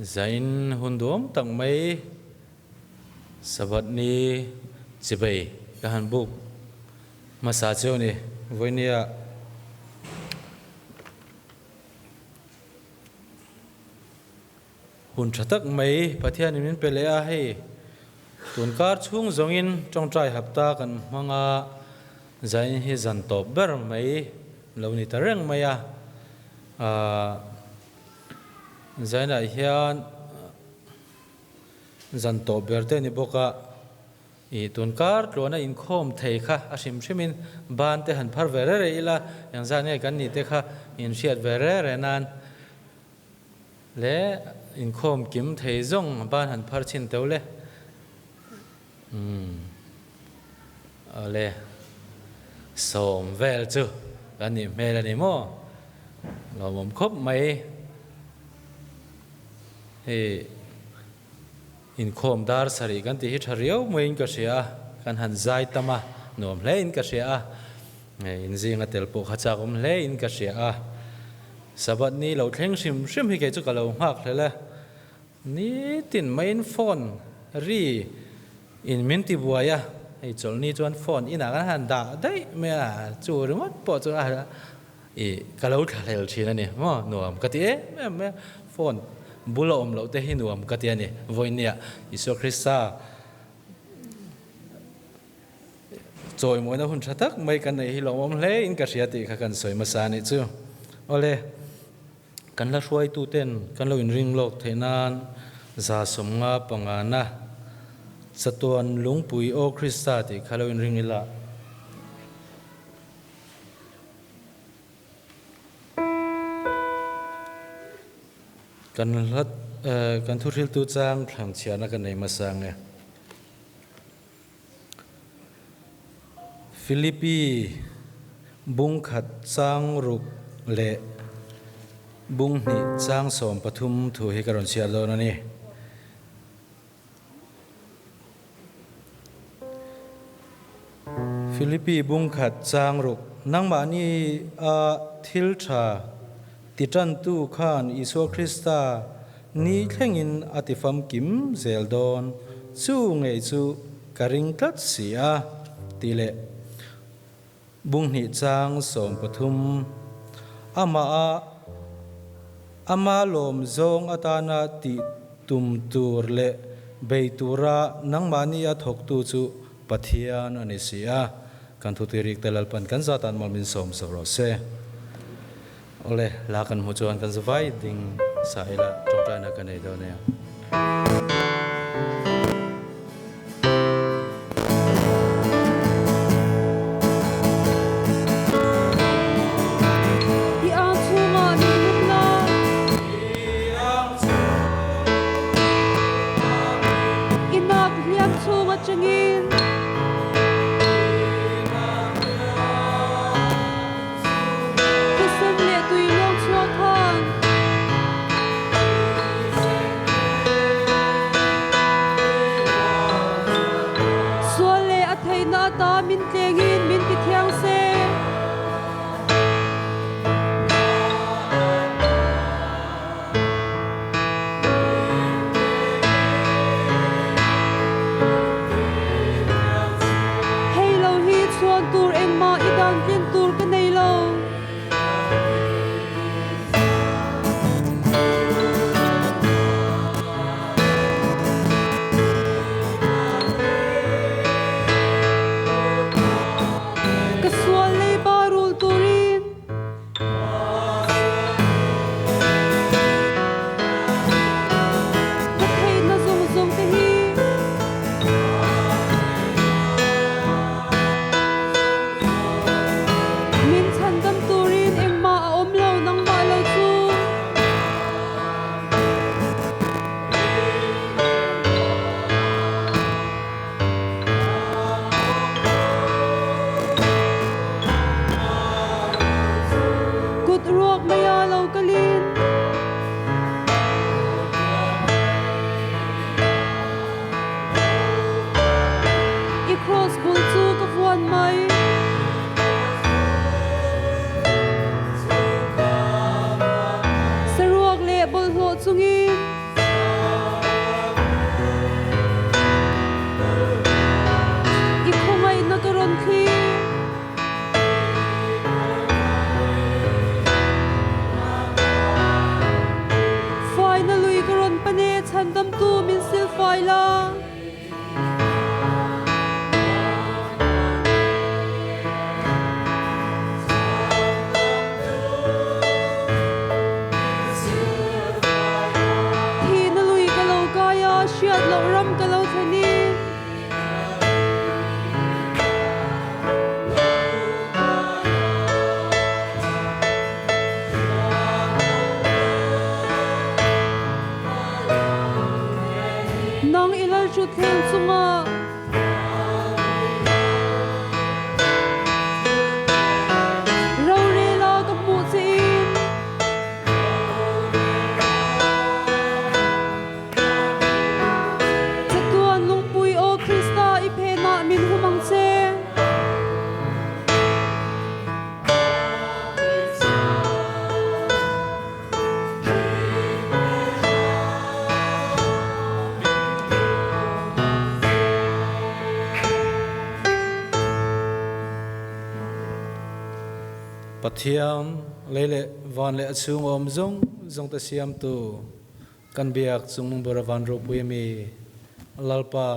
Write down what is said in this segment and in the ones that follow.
Zain hun duam tak mai Sabbath ni chibei ka han buk hmasa cheu a ni. Vawinia hun tha tak mai Pathianin min pe leh a, hei tun kar chhung zawngin tawngtai hapta kan hmang a, zain hi zan tawp ber mai lo ni ta reng mai a. Zainah hian zan tawp ber te a ni bawk a, ih tun kar tluana inkhawm thei kha a hrim hrimin ban te han phar ve re re ila, engzat nge kan nih te kha inhriat ve re re nan leh inkhawm kim thei zawng ban han phar chhin teuh le. Umm awle sawm vel chu kan nih hmel a ni maw? Lawmawm khawp mai. Hei inkhawm dar sarih kan tih hi tha riau maiin ka hria a, kan han zai tam a, nuam hlein ka hria a, inzinga tel pawh kha chak awm hlein ka hria a. Sabbath ni lo thleng hrim hrim hi kei chu ka lo nghak hlel e. Nitin maiin phone ri in min ti buai a, hei chawlhni chuan phone inah kan han dah daih mai a, chu ringawt pawh chu a ih ka lo thlahlel thin a ni maw, nuam ka ti em em mai a, phone bul a awm loh te hi nuam ka ti a ni, vawinia Isua Krista chawimawina hun tha tak mai kan neih hi lawmawm hle in ka hria tih kha kan sawi hmasa a nih chu. Awle. Kan la hruaituten kan lo inring lawk theih nan 155 chatuan lungpui Aw Krista tih kha lo inring ila. Kan hla kan thuhriltu chang thlangchhiahna ka nei hmasa ang e. Philippi bung khat chang ruk leh bung hnih chang 13 thu hi ka rawn chhiar dawn a ni. Philippi bung khat chang ruk, Nangmahni a thil tha ti tantu khan Isua Krista Ni thlengin a ti famkim zel dawn, chu ngei chu ka ring tlat si a, tih leh bunghnih chang 13 amah a ama lawm zawng atana tih tum tur leh bei tura nangmahni a thawktu chu Pathian a ni si a, kan thutirik te Lalpan kan zatan mawl min sawm sak rawh se. Awle, la kan hmu chuan kan zavai ding sa ila tawngtaina ka nei dawn nia. I ang chungah min hup la. I nak hliam chung atangin. Thisen leh tui luang chhuak khan. Sual leh a theihna ata min tlengin min ti thiang se. Chhandamtu min silfai la. Thihna lui ka lo kai a, hriat loh ram ka lo thlen i. Nang i lalṭhutthleng chungah. Rorel ah ka hmuh che in. Chatuan lungpui aw Krista i phenah min hum ang che. Pathian lei le van le a chung a um zong zong te siamtu kan biak cung bura van ropui mi Lalpa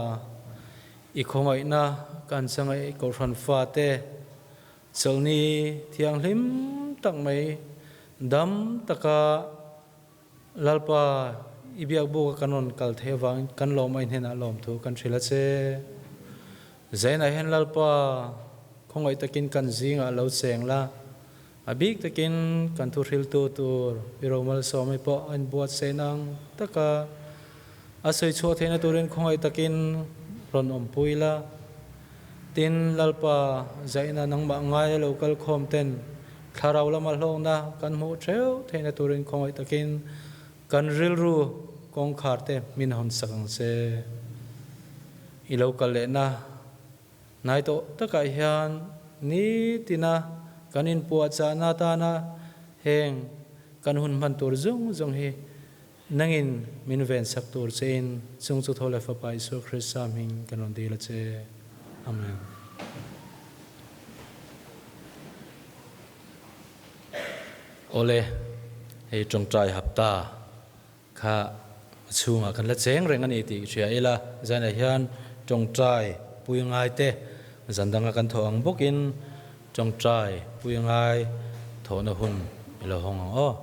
i khawngaihnak kan changai kohhran fate Chawlhni thianghlim tak mai dam taka Lalpa i biakbuk a kan rawn kal theih avangin kan lawm a i hnenah lawmthu kan hrilh a che. Zainah hian Lalpa khawngaih takin kan zingah lo cheng la, a bik takin kan thuhriltu tur i romalsawmi pawh a inbuatsaih nang taka a sawi chhuah theihna turin khawngaih takin rawn awmpui la. Tin, Lalpa zaihna nangmah ngaia lo kal khawm ten thlarau lama hlawkna kan hmuh theuh theihna turin khawngaih takin kan rilru kawngkhar te min hawn sak ang che. I lo kal lehna hnai tawh takah hian nitina kan inpuahchahna atana heng kan hun hman tur zawng zawng hi Nangin min ven sak tur che in chung chu tho leh Fapa Isua Krista hming kan rawn dil a che. Amen. Awle, hei tawngtai hapta kha a chhungah kan la cheng reng a ni tih hria ila, zanah hian tawngtai pui ngai te zan danga kan thawh ang bawkin tawngtai pui ngai thawhna hun i lo hawng ang aw.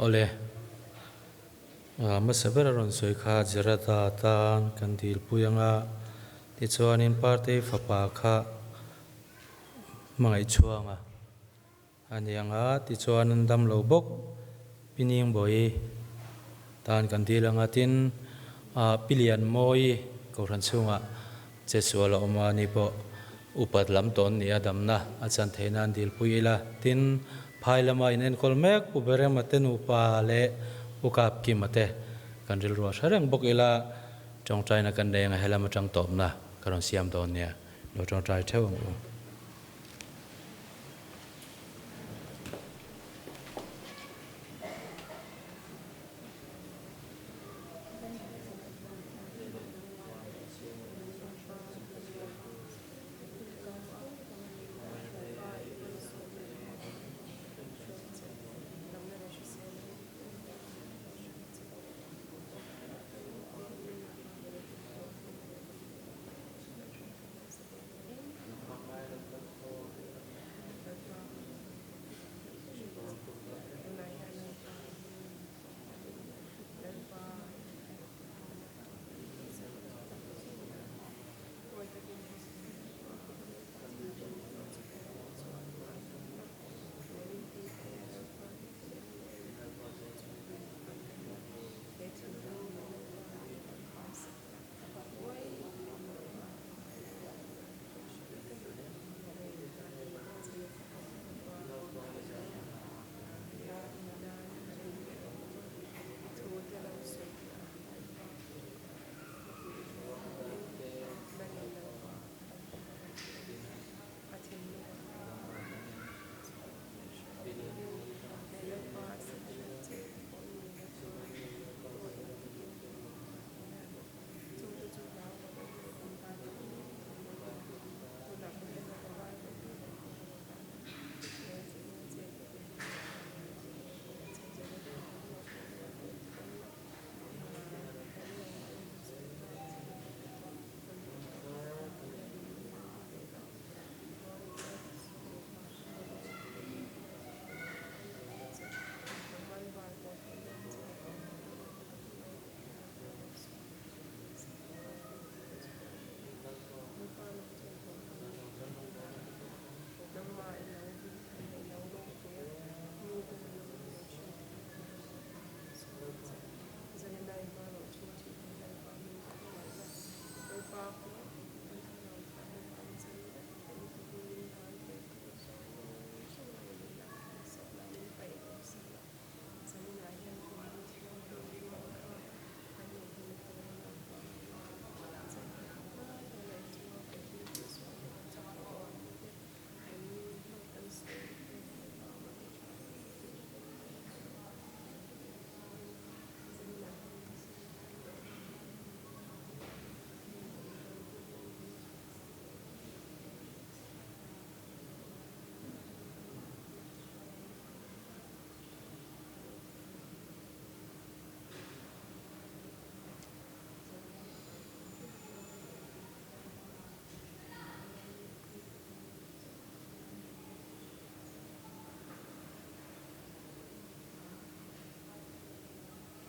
Awle, hmasa ber a rawn sawi kha Gerarda tan kan dilpui ang a, tichuanin Partei fapa kha hmangaih chhuang a. A ni ang a, tichuan an dam lo bawk. Pi Ningbawi tan kan dil ang a, tin Pi Lianmawi Kohhran chhungah che sual a awm a, ni pawh upat lam tawn nia damna a chan theih nan dilpui ila. Tin, phai lama in enkawl mek Pu Berema te nupa leh Pu Kapkima te kan rilru a hre reng bawk ila, tawngtaina kan nei anga helam atang tawpna ka rawn siam dawn nia, lo tawngtai theuh ang u.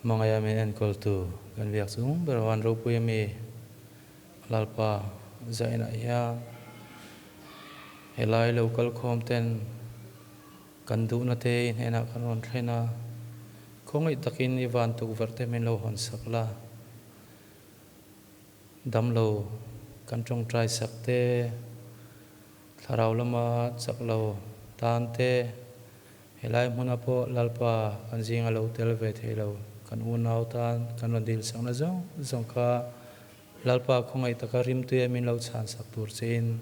Hmangaia min enkawltu kan biak chung ber a van ropui ami Lalpa zainah hian helai lo kal khawm ten kan duhna te i hnenah kan rawn thlen a, khawngaih takin i van tukverh te min lo hawn sak la. Damlo kan tawngtai sak te, thlarau lama chak lo tan te, Helai hmunah pawh Lalpa kan zinga lo tel ve thei lo, kan unau tan kan rawn dil sakna zawng zawng kha Lalpa khawngaih taka rimtuia min lo chhan sak tur chein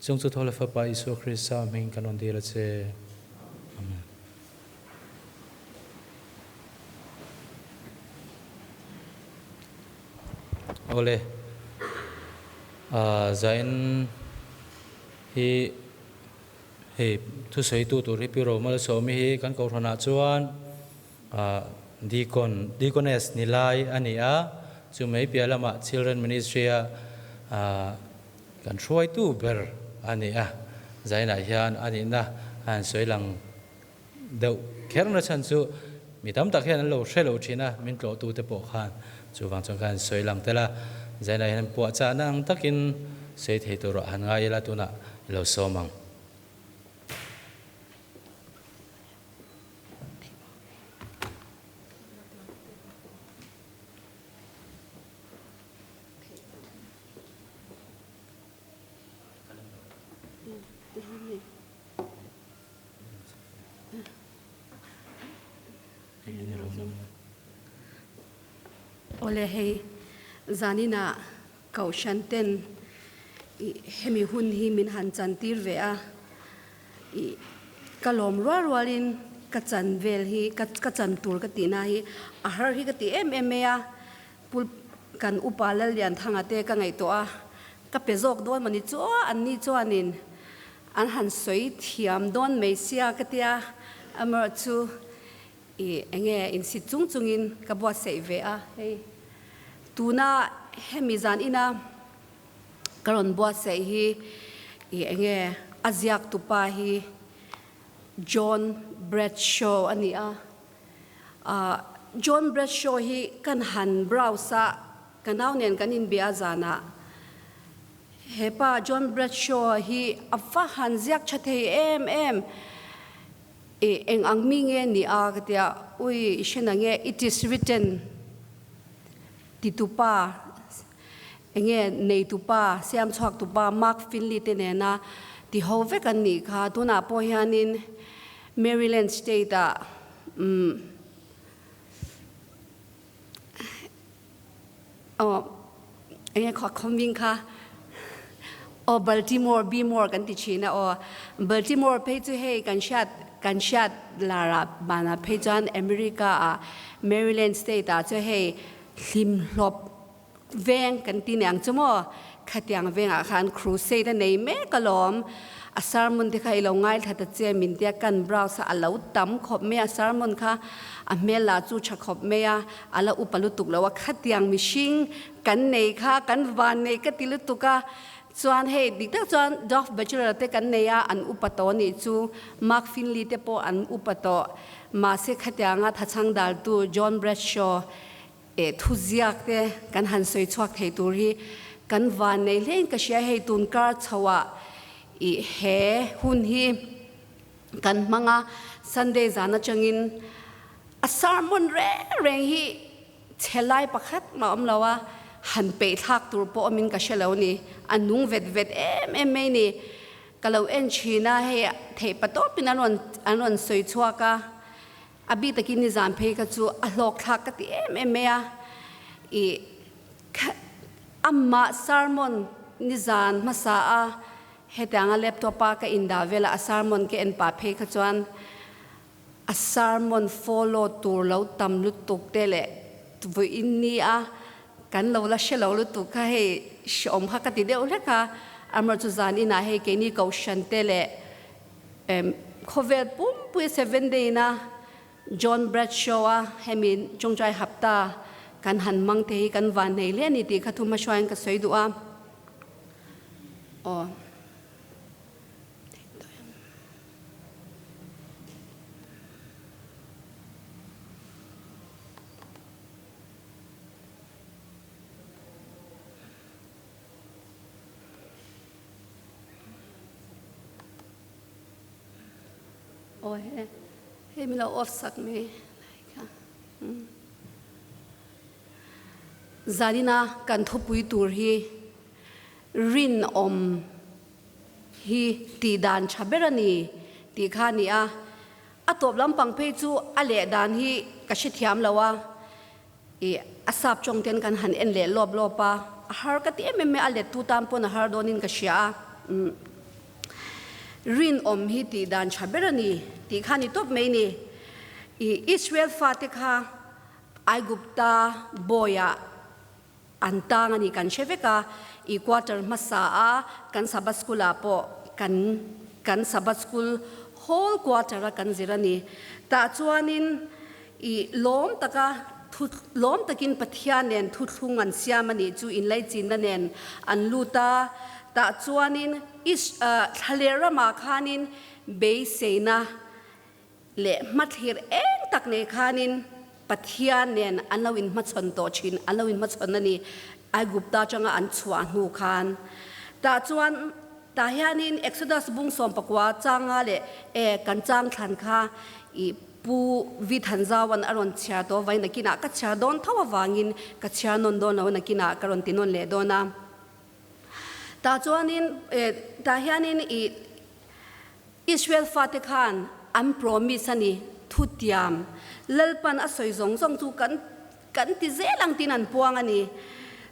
chung chu Thawle Fapa Isua Krista hming kan rawn dil a che. Amen. Awle, Zain hi. Hei thusawitu tur hi Pi Romalsawmi hi kan kohhranah chuan Deacon, Deaconess ni lai a ni a, chu mai piah lamah Children Ministry a kan hruaitu ber a ni a, zainah hian a nihna a han sawi lang deuh kher na chhan chu mi tam tak hian an lo hre lo thin a, min tlawhtute pawh khan chuvang chuan khan an sawi lang tel a, zainah hian puahchahna ang takin sawi thei tur ah han ngai ila tunah i lo sawm ang. Awle hei zaninah Kohhran ten i hemi hun hi min han chantir ve a, i ka lawm rual rualin ka chan vel hi ka ka chan tur ka tihna hi a har hi ka ti em em mai a, pul kan upa Lallianthanga te ka ngaihtuah a, ka pe zawk dawn mawni chu an ni chuanin an han sawi thiam dawn mai sia ka tia, amaherawhchu I enge insit chung chungin ka buatsaih ve a, hei tuna hemi zan ina ka rawn buatsaih hi i enge a ziak tupa hi John Bradshaw a ni a, John Bradshaw hi kan han browse a, ka nau nen kan inbia zanah hepa John Bradshaw hi a va han ziak tha thei em em. I eng ang mi nge ni a ka tia, ui i hre na nge it is written ti tupa enge nei tupa siam chhuak tupa Mark Finley te nena ti ho vek an nih kha tunah pawh hianin Maryland state ah umm Aw, enge khaw khawming kha aw Baltimore Bmore kan ti thin a aw Baltimore phei chu hei kan hriat kan hriat lar ah banah phei chuan America ah Maryland state ah chu hei hlimhlawp veng kan ti niang chu maw khatiang vengah khan crusade a nei mek alawm a sermon te kha i lo ngaithla ta che min tia kan browse a a lo tam khawp mai a sermon kha a hmel lah chu tha khawp mai a. A la upa lutuk lo a, khatiang mihring kan nei kha kan van nei ka ti lutuk a, chuan hei dik tak chuan Dove Bachelor te kan nei a, an upa tawh nih chu, Mark Finley te pawh an upa tawh, mahse khatianga thachhang daltu John Bradshaw eh thuziak te kan han sawi chhuak thei tur hi kan van nei hlein ka hria, hei tun kar chhoah ih he hun hi kan hmang a, Sunday zan atangin A sermon reng reng hi chhe lai pakhat mah awm lo a, han peih thlak tur pawh awmin ka hre lo ni. A nung vet vet em em mai ni. Ka lo en thin a, hei theih pa tawpin an rawn an rawn sawi chhuak a, a bik takin nizan phei kha chu a hlawk thlak ka ti em em mai a. Ih amah sermon nizan hmasa a hetianga laptop a ka indah vela a sermon ka en pah phei kha chuan A sermon follow tur lo tam lutuk te leh vawiin ni a kan lo la hre lo lutuk kha hei hreawm kha ka ti deuh hlek a, amaherawhchu zan inah hei keini kohhran te leh khawvel pumpui seven day ina John Bradshaw a hemi tawngtai hapta kan han hmang te hi kan van hnei hle a ni tih kha thu hmahruaiin ka sawi duh a. Aw. Aw he hei min lo off sak mai lai kha Zanina kan thupui tur hi rinawm hi tih dan tha ber a ni tih kha a ni a, a tawp lampang phei chu a leh dan hi ka hrethiam lo a, ih a sap tawng ten kan han en leh lawp lawp a, a har ka ti em em mai a, a lettu tan pawn a har dawnin ka hria a, umm rinawm hi tih dan tha ber a ni tih kha a ni tawp mai ni, ih Israel fate kha Aigupta bawiah An tang a ni kan hre vek a, i quarter hmasa a kan Sabbath School ah pawh kan kan Sabbath School whole quarter a kan zir a ni. Tah chuanin i lawm taka thu lawm takin Pathian nen thuthlung an siam a nih chu inlaichinna nen an lut a, tah chuanin Is thlaler ramah khanin beiseina leh hmathlir eng tak nei khanin Pathian nen an lo inhmachhawn tawh thin, an lo inhmachhawn a ni, Aigupta atanga an chhuah hnu khan. Tah chuan tah hianin Exodus bung 14 changa leh e kan chang thlan kha i Pu Vi Thanzauan a rawn chhiar tawh vain nakinah ka chhiar dawn tho avangin ka chhiar nawn dawn lo a nakinah ka rawn ti nawn leh dawn a. Tah chuanin e tah hianin i. Israel fate khan an promise a ni, thutiam, Lalpan a sawi zawng zawng chu kan kan ti zel ang tiin an puang a ni.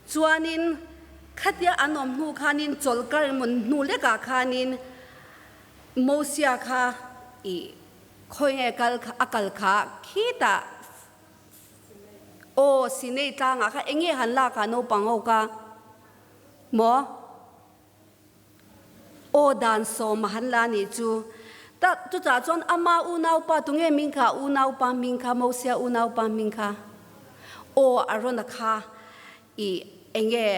Chuanin khatia an awm hnu khanin chawlhkar emaw hnu lekah khanin Mosia kha i khawi nge kal a kal kha khitah aw Sinei tlangah kha enge han lak a naupang ho kha maw? Aw dan sawm a han la nih chu. Ta chutah chuan ama unaupa tunge hming kha unaupa hming kha Mosia unaupa hming kha aw Arona kha i enge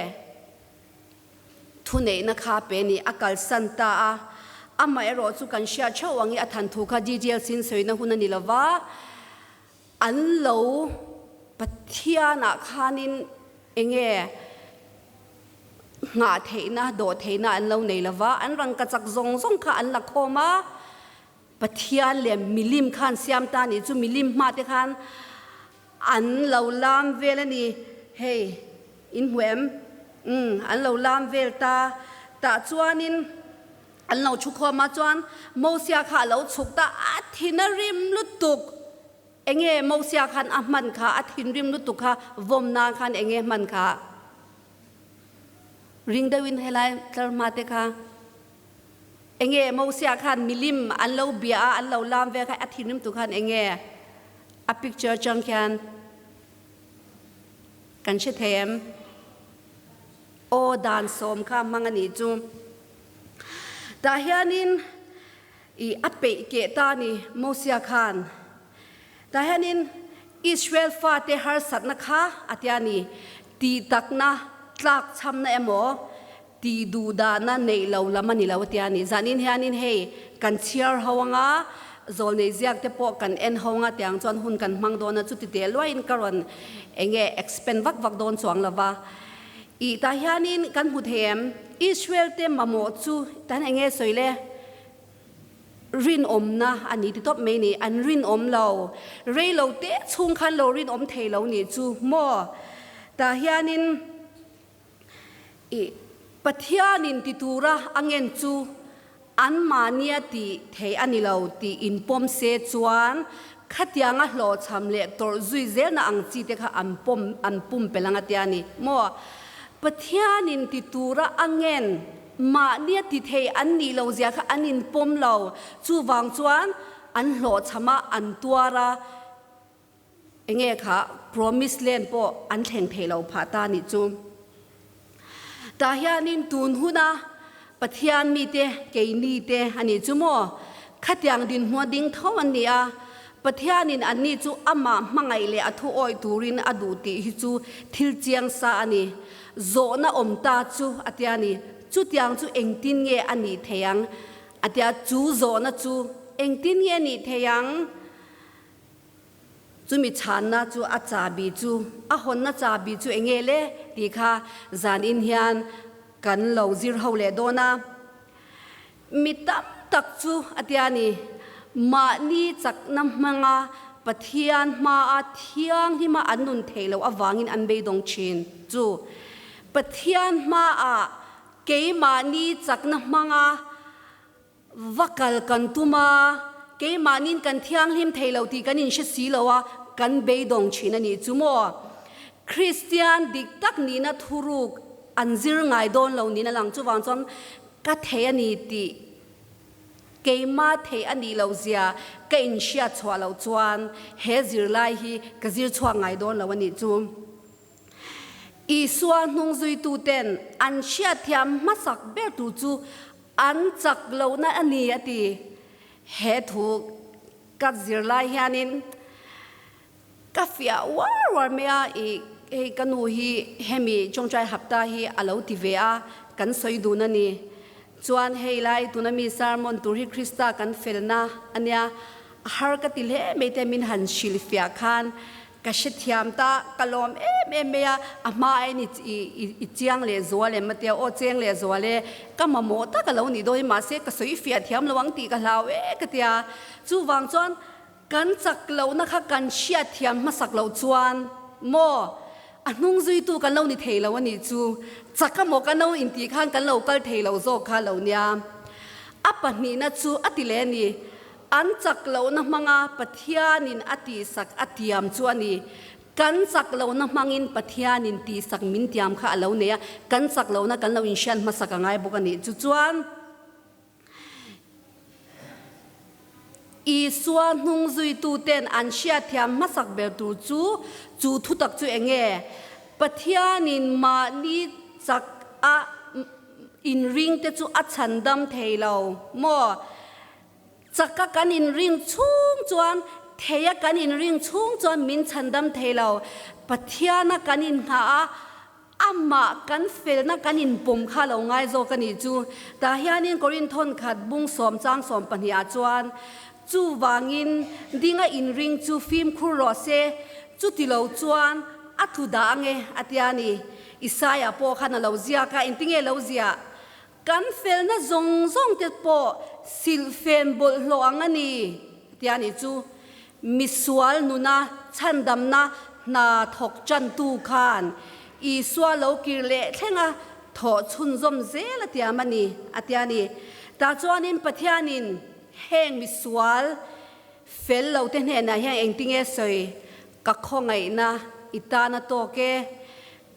thuneihna kha pe ni a kalsan ta a. Amaherawh chu kan hriat theuh ang i a than thu kha details in sawina hun a ni lova. An lo Pathianah khanin enge nghah theihna, dawh theihna an lo nei lova, an rangkachak zawng zawng kha an la khawm a, Pathian leh milim khan siam ta nih chu milim hma te khan an lo lam vel a ni. Hei, in hmu em? Umm, an lo lam vel ta. Tah chuanin. An lo thu khawm a chuan Mosia kha a lo chhuk ta, a thin a rim lutuk. Enge Mosia khan a hman kha, a thinrim lutuk kha vawm nan khan enge hman kha? Ring deuhin helai tlar hma te kha. Enge Mosia khan milim an lo bia a, an lo lam vel kha a thinrim tu khan enge a picture chang khian kan hre thei em? Aw dan sawm kha hmang a nih chu. Tah hianin i a peih keh ta ni Mosia khan. Tah hianin Israel fate harsatna kha a tia ni, tih takna, tlakchhamna emaw, tih duhdahna neih lo lam a ni lo a tia ni. Zanin hianin hei kan chhiar ho anga zawlnei ziak te pawh kan en ho anga tiang chuan hun kan hmang dawn a, chuti teh luaiin ka rawn enge expand vak vak dawn chuang lova. Ih tah hianin kan hmu thei em? Israel te mamawh chu tan eng nge sawi le? Rinawmna a ni ti tawp mai ni. An rinawm lo. Rei lo te chhung khan lo rinawm thei lo nih chu maw? Tah hianin ih Pathianin ti tura a ngen chu Anmahnia tih theih a ni lo tih inpawm se chuan khatianga hlawhchham leh tawrh zui zelna ang chi te kha an pawm an pumpelh ang a tia ni maw? Pathianin ti tura a ngen mahnia ti thei an nih lo zia kha an inpawm lo. Chuvang chuan an hlawhchham a, an tuar a, enge kha promise land pawh an thleng thei lo phah ta nih chu. Tah hianin tun huna Pathian mite keini te a nih chu maw? Khatiang dinhmua ding tho an ni a, Pathianin anni chu amah hmangaih leh a thu awih turin a duh tih hi chu thil chiang sa a ni. Zawhna awm ta chu a tia ni, chutiang chu engtin nge a nih thei ang? A tia, chu zawhna chu engtin nge a nih thei ang? Chumi chhanna chu a chahbi chu, a hawnna chahbi chu eng nge le tih kha zanin hian kan lo zir ho leh dawn a. Mi tam tak chu a tia ni, mahni chakna hmanga Pathian hmaa thianghlima an nun theih loh avangin an beidawng thin chu Pathian hmaah keimahni chakna hmanga Va kal kan tum a, keimahnin kan thianghlim thei lo tih kan inhre si lo a, kan beidawng thin a nih chu maw? Kristian dik tak nihna thuruk an zir ngai dawn lo niin a lang. Chuvang chuan ka thei a ni tih keimah theih a nih loh zia ka inhriat chhuah loh chuan he zirlai hi ka zir chhuak ngai dawn lo a nih chu. Isua hnungzuituten an hriatthiam hmasak ber tur chu An chak lohna a ni a ti. He thu ka zir lai hianin ka fiah uar uar mai a, i hei ka nu hi hemi Chawngchai Hapta hi a lo ti ve a, kan sawi dun a ni. Chuan hei lai tuna mi sermon tur hi Krista kan felna a nia, a har ka ti hle mai te min han hrilh fiah khan Ka hrethiam ta, ka lawm em em mai a, a hma aiin i i chiang leh zual em a tia, aw cheng leh zual e, ka mamawh tak a lo nih dawn hi, mahse ka sawi fiah thiam lo ang tih ka hlau e ka tia, chuvang chuan kan chak lohna kha kan hriat thiam hmasak loh chuan maw a hnung zuitu kan lo ni thei lo a nih chu, chak a maw kan lo intih khan kan lo kal thei lo zawk kha lo nia. A pahnihna chu a ti leh a ni. An chak lohna hmanga Pathianin a tihsak a tiam chu a ni. Kan chak lohna hmangin Pathianin tihsak min tiam kha a lo nei a, kan chak lohna kan lo inhriat hmasak a ngai bawk a ni. Chu chuan Isua hnung zuituten an hriatthiam hmasak ber tur chu chu thutak chu eng nge? Pathianin mahni chak a inringte chu a chhandam thei lo maw? Chaka kan inring chhung chuan, theia kan inring chhung chuan min chhandam thei lo. Pathiana kan inngah a, amah kan felna kan inpawm kha lo ngai zawk a nih chu. Tah hianin Korinthon khat bung sawm chang sawm pahnihah chuan, Chuvangin dinga inring chu fimkhur rawh se, chuti lo chuan a tlu dah ange a tia ni. Isaia pawh khan a lo ziak a, engtinge lo ziah? Kan felna zawng zawng te pawh silhfen bawlhhlawh ang a ni, tia nih chu. Misual nuna chhandamna hna thawk tantu khan Isua lo kir leh thlenga thawh chhunzawm zel a tiam a ni, a tia ni. Tah chuanin Pathianin heng misual fel lo te hnenah hian engtinge sawi? Ka khawngaihna i tan a tawk e.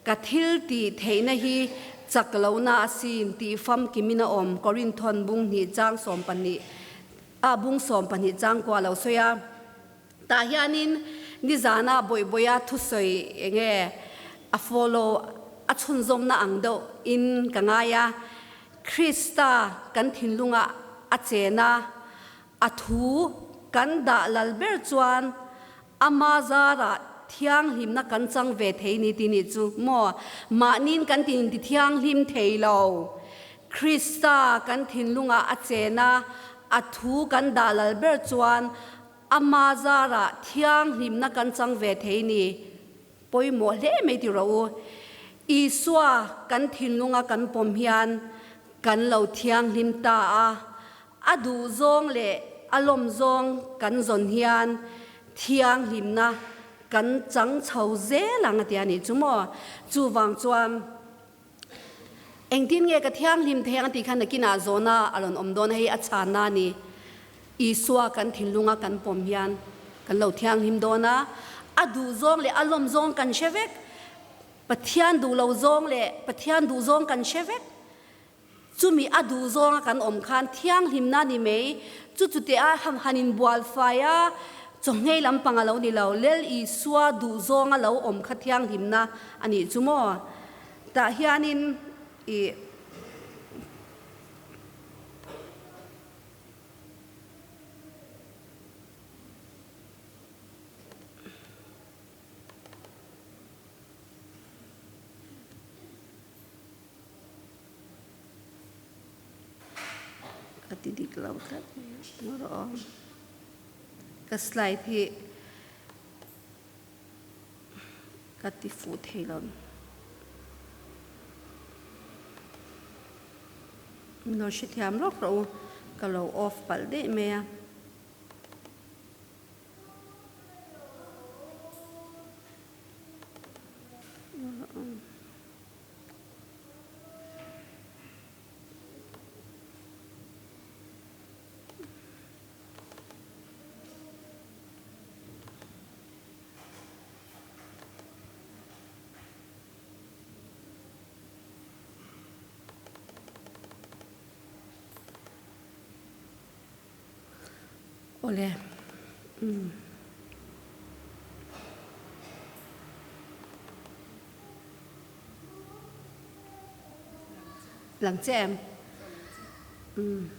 Ka thil tih theihna hi chak lohna a sin tih famkimin a awm, Korinthon bung hnih chang 12 ah bung 12 chang kua lo sawi a. Tah hianin nizana bawihbawiha thusawi enge a follow a chhunzawmna ang deuh in ka ngai a, Krista kan thinlungah a chen a, a thu kan dah lal ber chuan Ama zarah thianghlimna kan chang ve thei ni ti nih chu maw? Mahniin kan tin ti thianghlim thei lo. Krista kan thinlungah a chen a, a thu kan dah lal ber chuan ama zarah thianghlimna kan chang ve thei ni. Pawimawh hle mai ti rawh u. Isua kan thinlunga kan pawm hian kan lo thianghlim ta a, A duhzawng leh a lawmzawng kan zawn hian thianghlimna kan chang chho zel ang a ti a nih chu maw? Chuvang chuan engtin nge ka thianghlim thei ang tih kha nakinah zawhna a rawn awm dawn a, hei a chhanna a ni. Isua kan thinlunga kan pawm hian kan lo thianghlim dawn a, a duhzawng leh a lawmzawng kan hre vek. Pathian duh lo zawng leh Pathian duhzawng kan hre vek. Chumi a duh zawnga kan awm khan thianghlimna ni mai, chu chute a han inbual fai a, chawhngei lampang a lo ni lo, Lel Isua duh zawnga lo awm kha thianghlimna a nih chu maw? Tah hianin i. Ka ti dik lo tlat mai rawh aw. Ka slide hi ka ti fuh thei lo. Min lo hrethiam lawk rawh u, ka lo off palh daih mai a. Awle. Umm. Lang che em? Umm.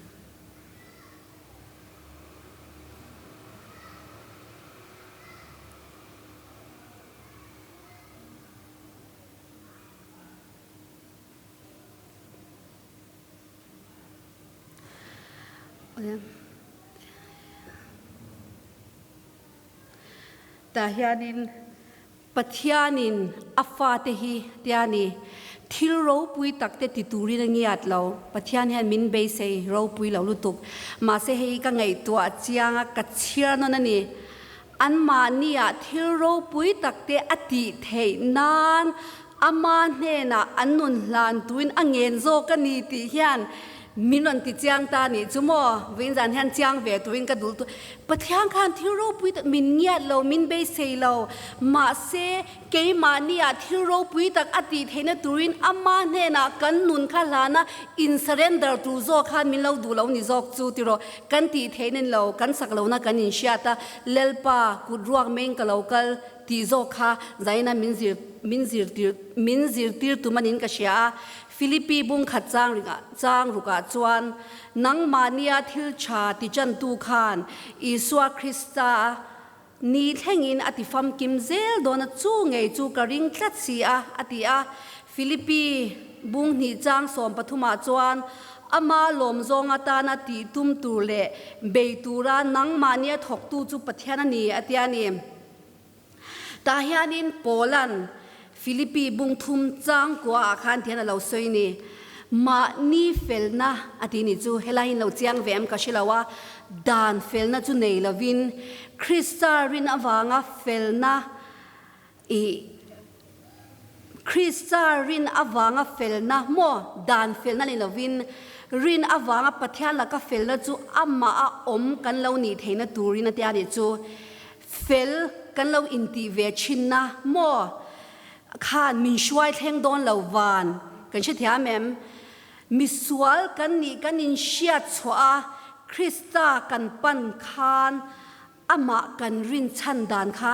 Tah hianin Pathianin a fate hi tia ni, thil ropui takte ti turin a ngiat lo. Pathian hian min beisei ropui lo lutuk. Mahse hei ka ngaihtuah chiang a, ka chhiar nawn a ni. Anmahniah thil ropui takte a tih theih nan ama hnenah an nun hlan tuin a ngen zawk a ni tih hian Min rawn ti chiang ta nih chu maw? Vawiin zan hian chiang ve turin ka dul tu. Pathian khan thil ropui tak min ngiat lo, min beisei lo. Mahse, keimahniah thil ropui tak a tih theihna turin ama hnenah kan nun kha hlana in surrender tur zawk khan min lo duh lo ni zawk chu tiraw? Kan tih theihna ni lo, kan sak lohna kan inhriat a, Lalpa kut ruak meng ka lo kal tih zawk kha zaina min zir min zirtir min zirtir tum anin ka hria a. Philippi bungkhat chang ringah chang rukah chuan nangmahnia thil tha ti chantu khan Isua Krista ni thlengin a ti famkim zel dawn a, chu ngei chu ka ring tlat si a, a ti a. Philippi bunghnih chang sawmpathumah chuan ama lawmzawng atana tih tum tur leh bei tura nangmahnia thawktu chu Pathian a ni, a ti a ni. Tah hianin Paula'n Philippi bung thum chang kuaah khan tihian a lo sawi ni, Mahni felna a ti nih chu helai in lo chiang ve em ka hre lo a, dan felna chu nei lovin Krista rin avanga felna i Krista rin avanga felna maw dan felna ni lovin rin avanga Pathian laka felna chu amah a awm kan lo nih theihna turin a tia nih chu. Fel kan lo intih ve thin na maw? Khan min hruai thleng dawn lo van kan hrethiam em? Misual kan nih kan inhriat chhuah a, Krista kan pan khan amah kan rin chhan dan kha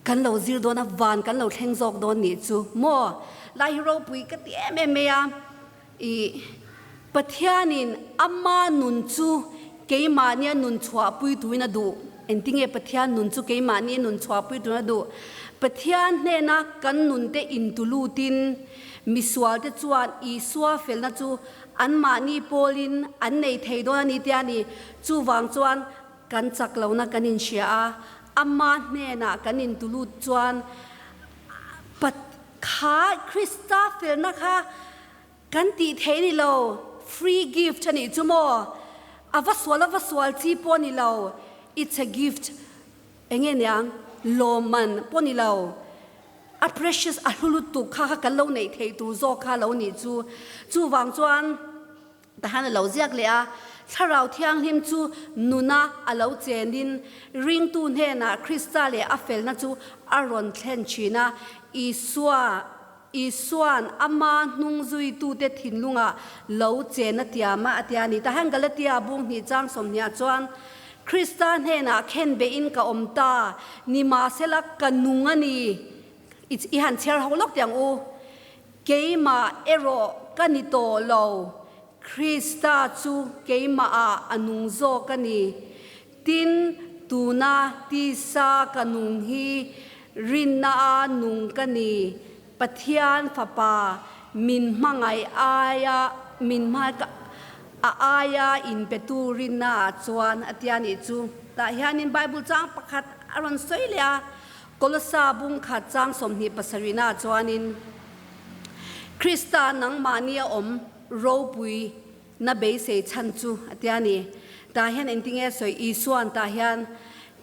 kan lo zir dawn a, van kan lo thleng zawk dawn nih chu maw? Lai hi ropui ka ti em em mai a, I Pathianin ama nun chu keimahnia nun chhuahpui tuin a duh. Engtinge Pathian nun chu keimahnia nun chhuahpui tuin a duh? Pathian hnena kan nunte intu lutin misualte chuan Isua felna chu anmahni pawlin an nei thei dawn a ni tia ni. Chuvang chuan kan chak lohna kan inhria a, ama hnenah kan intu lut chuan Kha Krista felna kha kan tih theih ni lo, free gift a nih chu maw? A va sual a va sual chi pawh ni lo, it's a gift enge niang lawmman pawh ni lo, a precious a hlu lutuk kha kha kan lo neih theih tur zawk kha lo nih chu. Chuvang chuan Tahan a lo ziak leh a, Thlarau Thianghlim chu nuna a lo chenin ringtu hnenah Krista leh a felna chu a rawn thlen thin a. Isua, Isua'n ama hnung zuitute thinlungah lo chen a tiam a, a ti a ni. Tahan Galatia bung hnih chang sawmhniah chuan, Krista hnenah khen behin ka awm ta, nimahsela ka nung a ni. I han chhiar ho lawk teh ang u. Keimah erawh ka ni tawh lo, Krista chu keimahah a nung zawk a ni. Tin, tuna tisa ka nung hi rinna-a nung ka ni, Pathian Fapa min hmangaih aia min a aia inpetu rinna-ah chuan a tia nih chu. Tah hianin Bible chang pakhat a rawn sawi leh a. Kolosa bung khat chang 27 na chuanin, Krista nangmahni a awm ropui na beisei chhan chu a tia ni. Tah hian engtinge sawi Isua'n tah hian,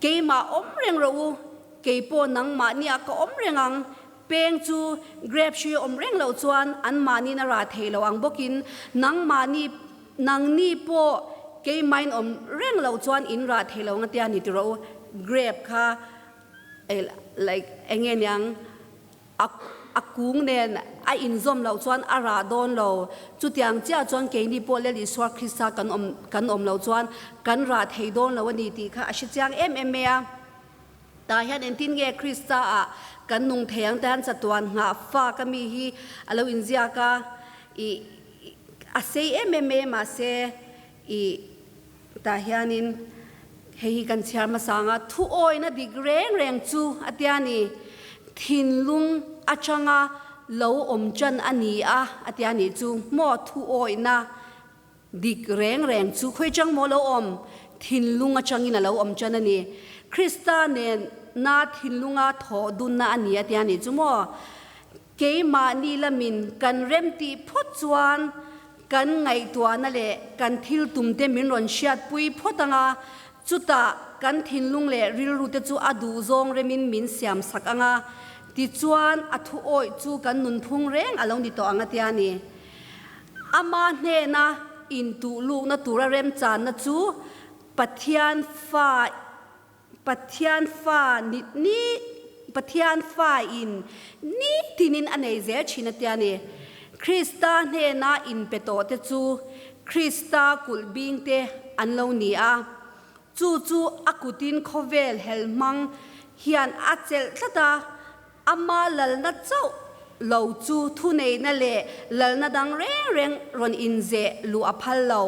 Keimah awm reng rawh u, kei pawh nangmahniah ka awm reng ang. Peng chu grape hri awm reng loh chuan anmahniin a rah thei lo ang bawkin nangmahni nangni pawh keimahin awm reng loh chuan in rah thei lo ang a tia ni ti rawh u. Grape kha Like enge niang a a kung nen a inzawm loh chuan a rah dawn lo. Chutiang chiah chuan keini pawh Lal Isua Krista kan awm kan awm loh chuan kan rah thei dawn lo a ni tih kha a hre chiang em em mai a. Tah hian engtin nge Krista ah kan nung thei ang tah hian chatuan nghah fak a mi hi a lo inziak a, ih a sei em em mai a mahse ih Tah hianin hei hi kan chhiar hmasa ang a, thuawina dik reng reng chu a tia ni, thinlung atanga lo awm chan a ni a, a tia nih chu maw thuawina dik reng reng chu khawi chang maw lo awm, thinlung atangin a lo awm chan a ni. Krista nen na thinlunga thawh dunna a ni a tia nih chu maw. Keimahni lamin kan remtih phawt chuan kan ngaihtuahna leh kan thil tumte min rawn hriatpui phawt ang a, chutah kan thinlung leh rilrute chu a duhzawng remin min siamsak ang a, tichuan a thu awih chu kan nunphung reng a lo ni tawh ang a tia ni. Ama hnena. intuhlukna tura remchanna chu Pathian fa Pathian fa ni ni Pathian fa in nitinin a nei zel thin a tia ni. Krista hnena inpe tawh te chu Krista kulh bing te an lo ni a. Chu chu a kutin khawvel hel hmang hian a chelh tlat a, ama lalna chauh lo chu thuneihna leh lalna dang reng reng rawn inzeh luh a phal lo.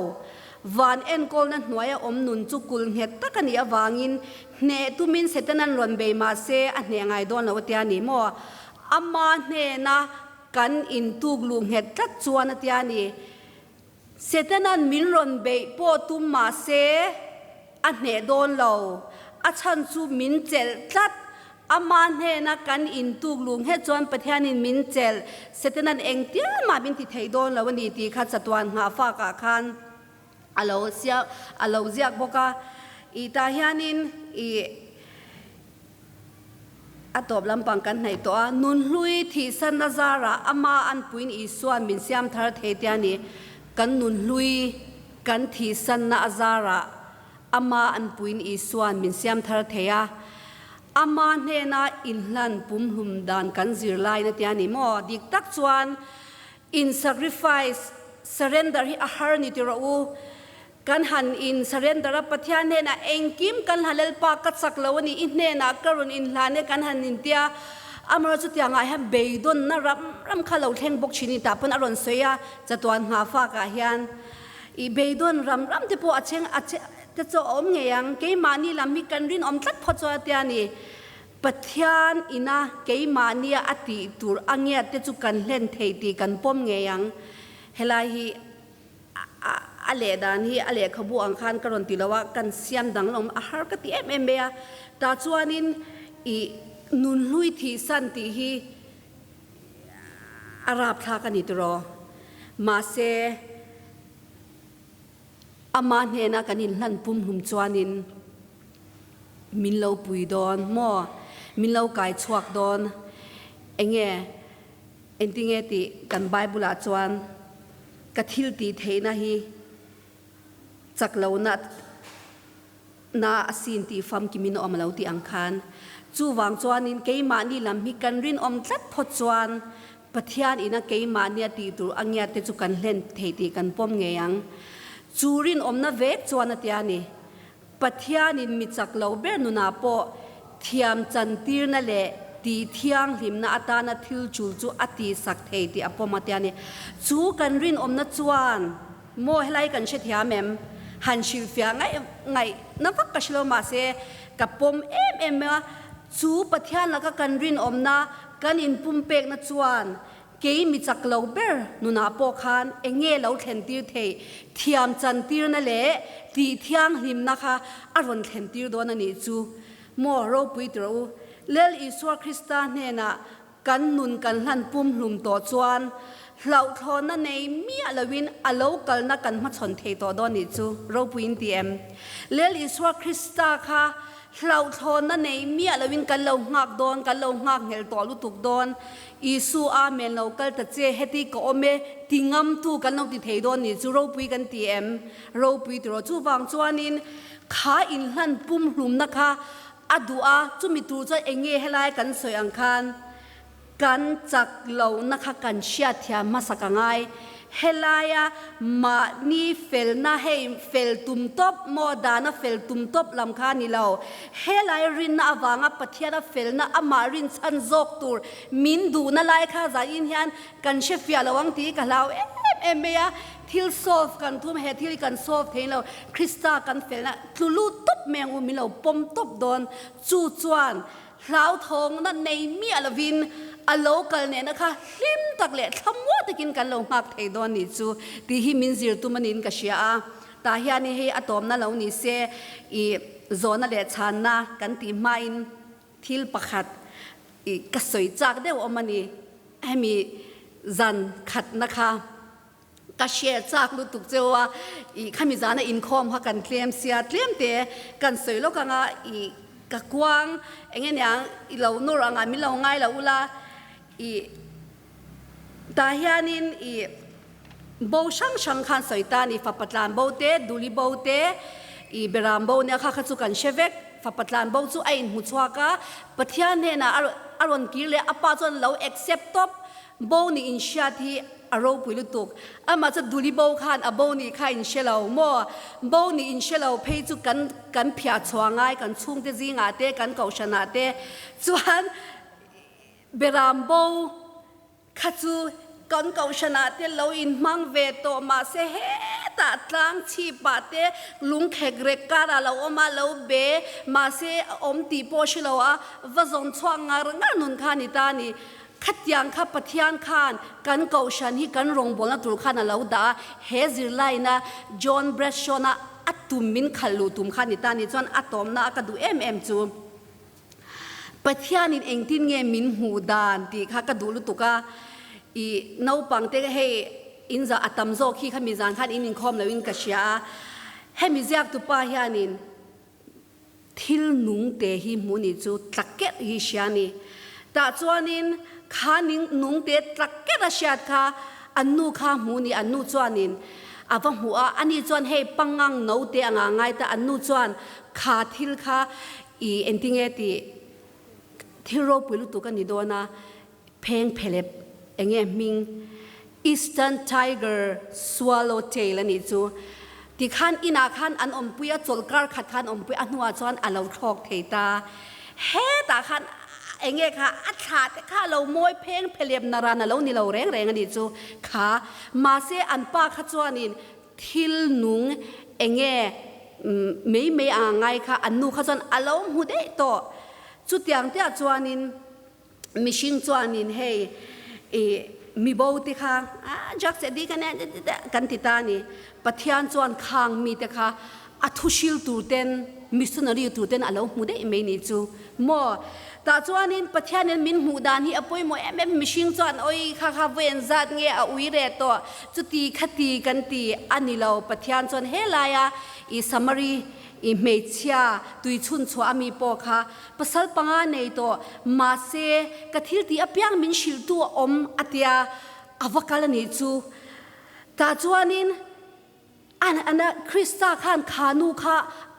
Van enkawlna hnuaia awm nun chu kulh nghet tak a nih avangin hneh tumin Setana'n rawn bei mah se a hneh ngai dawn lo a tia ni maw? Ama hnena kan intuk luh nghet tlat chuan a tia ni. Setana'n min rawn beih pawh tum mah se, a hneh dawn lo. A chhan chu min chelh tlat. Ama hnena kan intuk luh nghet chuan Pathianin min chelh. Setana'n engtial mah min ti thei dawn lo a ni tih kha chatuan nghahfakah khan a lo a lo ziak bawk a. Ih tah hianin ih. A tawp lampang kan hnaih tawh a, nunhlui thihsanna zarah ama anpuiin Isua'n min siam thar thei tia ni. Kan nunhlui kan thihsanna a zarah ama anpuiin Isua'n min siam thar thei a, ama hnena inhlan pumhlum dan kan zir lain a tia ni maw? Dik tak chuan in sacrifice, surrender hi a har ni ti rawh u. Kan han in surrender a, Pathian hnenah engkim kan hla Lalpa ka chak lo a ni, i hnenah ka rawn inhlan e kan han intia. Amaherawh chutiangah hian beidawnna ram ram kha lo thleng bawk thin i tah pawn a rawn sawi a, chatuan nghahfakah hian i beidawn ram ram te pawh a cheng a che te chu a awm ngei ang. Keimahni lam hi kan rinawm tlat phawt chuan a tia ni. Pathian ina keimahnia a tih tur a ngiat te chu kan hlen thei tih kan pawm ngei ang. Helai hi. A leh dan hi a lehkhabu ang khan ka rawn ti lo a, kan siam danglam a har ka ti em em mai a. Tah chuanin i nunhlui thihsan tih hi a rapthlak a ni tiraw? Mahse, ama hnena kan inhlan pumhlum chuanin min lo pui dawn maw? Min lo kai chhuak dawn enge? Engtinge tih kan Bible ah chuan ka thil tih theihna hi chak lohna na a sin tih famkimin a awm lo tih ang khan. Chuvang chuanin keimahni lam hi kan rinawm tlat phawt chuan Pathian ina keimahni a tih tur a ngiat te chu kan hlen thei tih kan pawm ngei ang. Chu rinawmna vek chuan a tia ni. Pathianin mi chak lo ber nunah pawh thiam chantirna leh tih thianghlimna atana thil chul chu a tihsak thei tih a pawm a tia ni. Chu kan rinawmna chuan maw helai kan hrethiam em? Han hrilhfiah ngaih ngaihna vak ka hrelo mahse ka pawm em em a, chu Pathian laka kan rinawmna kan inpumpekna chuan Kei mi chak lo ber nunah pawh khan eng nge lo thlentir theih, thiam chantirna leh tih thianghlimna kha a rawn thlentir dawn a nih chu maw ropui ti rawh u. Lel Isua Krista hnenah kan nun kan hlan pumhlum tawh chuan hlauhthlawnna nei miah loin a lo kalna kan hmachhawn thei tawh dawn nih chu ropuiin ti em? Lel Isua Krista kha Hlauhthlawnna nei miah loin kan lo nghak dawn, kan lo nghak nghelh tawh lutuk dawn. Isu Amen lo kal ta che, heti ka awm e, ti ngamtu kan lo ti thei dawn nih chu ropui kan ti em? Ropui tiraw? Chuvang chuanin kha inhlan pumhlumna kha a duh a, chumi tur chuan eng nge helai kan sawi ang khan Kan chak lohna kha kan hriatthiam hmasa ka ngai. Helaia mahni felna hei fel tum tawp maw dana fel tum tawp lam kha a ni lo. Helai rinna avanga Pathiana felna amah rinchhan zawk tur min duhna lai kha zanin hian kan hre fiah lo ang tih ka hlau em em mai a. Thil solve kan thum he thil hi kan solve thei lo. Krista kan felna tlu lut tawp mai ang u min lo pawm tawp dawn. Chu chuan Hlauthawngna nei miah lovin a lo kal nehna kha hlim tak leh thlamuah takin kan lo nghak thei dawn nih chu tih hi min zir tum a niin ka hria a. Tah hian hei a tawmna lo ni se i zawhna leh chhanna kan tih hmain thil pakhat i ka sawi chak deuh awm a ni. Hemi zan khatna kha. Ka hre chak lutuk cheu a, i khami zana inkhawm kha kan tlem sia, tlem te kan sawi lawk anga i ka kuang eng nge niang i lo nawr anga min lo ngai lo ula, i tah hianin i Bo hrang hrang khan sawi ta a ni, fapa tlan bo te, duli bo te, i beram bo nia kha kha chu kan hre vek. Fapa tlan bo chu a inhmu chhuak a, Pathian hnenah a rawn kir leh a pa chuan lo accept tawp. Bo nih inhriat hi a ropui lutuk. Amah chu duli bo khan a bo nih kha inhre lo maw? Bo nih inhre lo phei chu kan kan phiah chhuah ngai kan chhungte zingah te, kan kohhranah te chuan beram bo Kha chu kan kohhranah te lo inhmang ve tawh mahse hetah tlang chhipah te lung khek rek karah lo awm a, lo be mahse a awm tih pawh hre lo a, va zawn chhuak ngar ngar nun kha a ni ta a ni. Khatiang kha Pathian khan kan kohhran hi kan rawngbawlna tur khan a lo dah a, he zirlaina John Bradshaw-na a tum min khalh luh tum kha a ni ta a ni chuan a tawmna a ka duh em em chu. Pathianin engtin nge min hmuh dan tih kha ka duh lutuk a, i naupang te hei in za a tam zawk hi khami zan khan in inkhawm loin ka hria a, hemi ziaktupa hianin thil nung te hi hmuh ni chu tlakerh hi hria a ni. Tah chuanin kha nung te tlakerh a hriat kha an nu kha hmuh ni, an nu chuanin a va hmuh a, ani chuan hei pangang note anga ngai ta, an nu chuan kha thil kha I engtinge tih thil ropui lutuk a ni dawn a, pheng phelep enge hming Eastern Tiger Swallow Tail a nih chu. Tikhan inah khan an awmpui a, chawlhkar khat khan awmpui a hnuah chuan a lo thlawk thei ta. Hetah khan enge kha a thlah te kha a lo mawi pheng phelep naran a lo ni lo reng reng a nih chu kha. Mahse an pa kha chuanin Thil nung enge mei mei anga ngai kha an nu kha chuan a lo hmu daih tawh. Chutiang te ah chuanin mihring chuanin hei i mibo te kha ah drugs addict a nia kan ti ta a ni. Pathian chuan khang mite kha a thuhril tur ten missionary tur ten a lo hmu daih mai ni chu maw. Tah chuanin Pathianin min hmuh dan hi a pawimawh em em, mihring chuan awi kha kha vawiin zat nge a ui reh tawh chuti khati kan ti a ni lo, Pathian chuan helaia i Samari i hmeichhia tui chhun chhuah ami pawh kha pasal panga nei tawh mahse ka thil tih apiang min hrilhtu a awm a tia a va kal a nih chu. Tah chuanin Ana Krista khan kha nu kha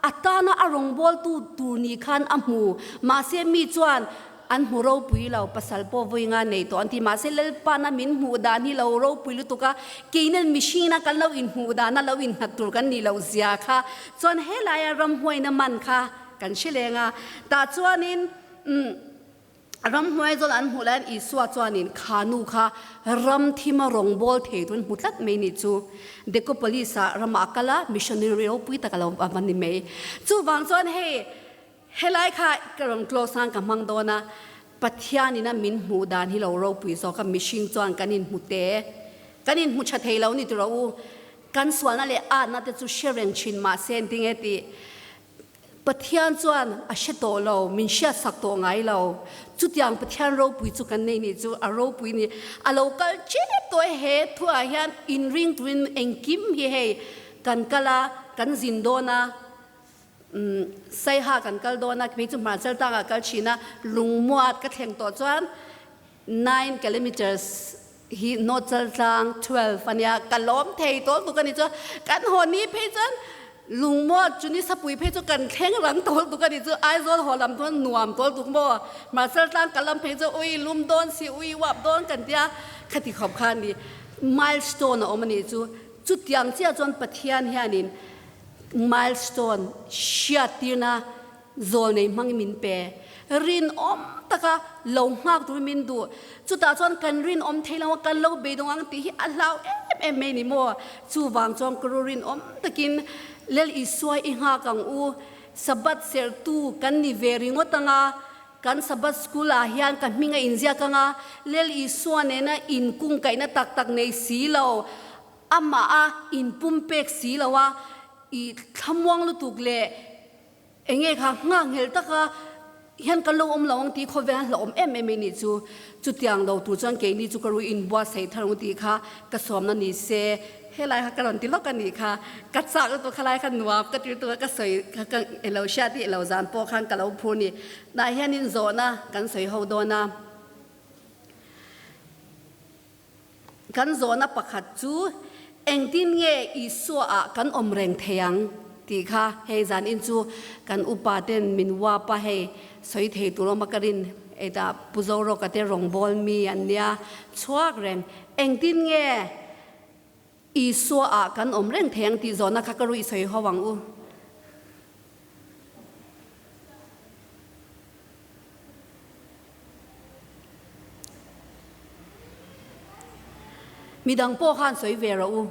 a tana a rawngbawltu tur ni khan a hmu. Mahse mi chuan an hmu ropui lo, pasal pawh vawi nga nei tawh an ti. Mahse Lalpana min hmuh dan hi lo ropui lutuk a, keinen mihringina kan lo inhmuh dana lo innghat tur kan nih loh zia kha chuan helaia ramhuaina man kha kan hre leng a. Tah chuanin umm. Ramhnuai zawl an hmuh laiin Isua chuanin kha nu kha ram thima rawngbâwl thei tun hmu tlat mai nih chu Dekopolis-ah ramah a kal a, missionary ropui tak a lo va ni mai. Chuvang chuan hei helai kha ka rawn close nan ka hmang dawn a, Pathianin a min hmuh dan hi lo ropui zawk a, mihring chuan kan inhmu te, kan inhmu tha thei lo ni tiraw u, kan sualna leh atna te chu hre reng thin mahse engtinge tih Pathian chuan a hre tawh lo, min hriatsak tawh ngai lo. Chutiang Pathian ropui chu kan nei nih chu a ropui ni. A lo kal tep tawh e he thuah hian inring turin engkim hi hei kan kal a, kan zin dawn a, umm Saiha kan kal dawn a, kei chu Hmarchal tangah kal thin a, lungmuat ka thleng tawh chuan 9 kilometres hi North Chaltlang 12 a nia, ka lawm thei tawl tuk a ni chu. Kan haw ni phei chuan lungmaw chu ni sapui phei chu kan thleng rang tawl tuk a ni chu. Aizawl haw lam chuan nuam tawl tuk maw. Mah Chaltlang ka lam phei chu ui lum dawn si ui uap dawn kan tia khati khawp kha a ni. Milestone a awm a nih chu. Chutiang chiah chuan Pathian hianin milestone hriattirna Zawl nei hmangin min pe. Rinawm taka lo nghak turin min duh. Chutah chuan kan rinawm thei lo a, kan lo beidawng ang tih hi a hlau em em mai ni maw? Chuvang chuan ka ru rinawm takin Lel Isua i nghak ang u. Sabbath serhtu kan ni ve ringawt ang a, kan Sabbath school ah hian ka hming a inziak ang a, Lel Isua nena inkungkaihna tak tak nei si lo, amah a inpumpek si lo a, i thlamuang lutuk leh Enge kha nghaknghelh taka hian kan lo awm lo ang tih khawvel an hlauhawm em em anih chu. Chutiang lo tur chuan keini chu ka ru inbuatsaih thar ang tih kha ka sawmna ni se. Helai kha ka rawn ti lawk a nih kha. Ka chak lutuk khalai kha nuam ka tir tuk a ka sawi kha ka ilo hriat i ilo zan pawh khan ka lo phur ni. Tah hianin zawhna kan sawi ho dawn a. Kan zawhna pakhat chu. Engtin nge Isua ah kan awm reng thei ang tih kha hei zan in chu kan upa ten min uap a, hei sawi thei tur awm a ka rin eitah Pu Zorawka te rawngbâwl mi an nia chhuak reng. Engtin nge Isua ah kan awm reng thei ang tih zawhna kha ka ruih sawi ho ang u. Midang pawh khan sawi ve rawh u.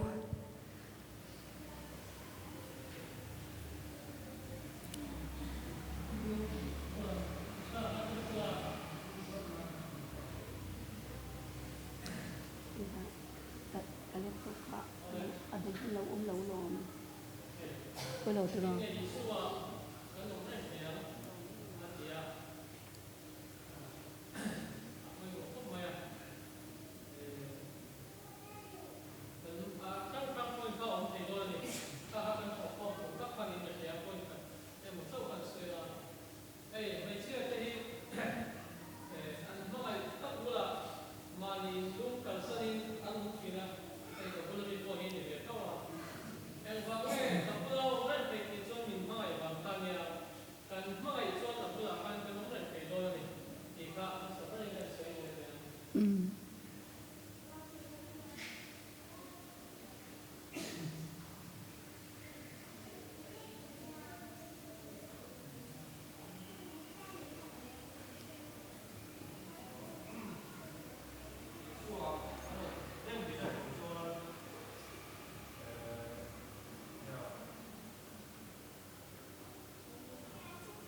Kan hmangaih chuan a bulah khan kan awm reng thei dawn a ni tih kha a hmasa berin kan sawi leh ve ang.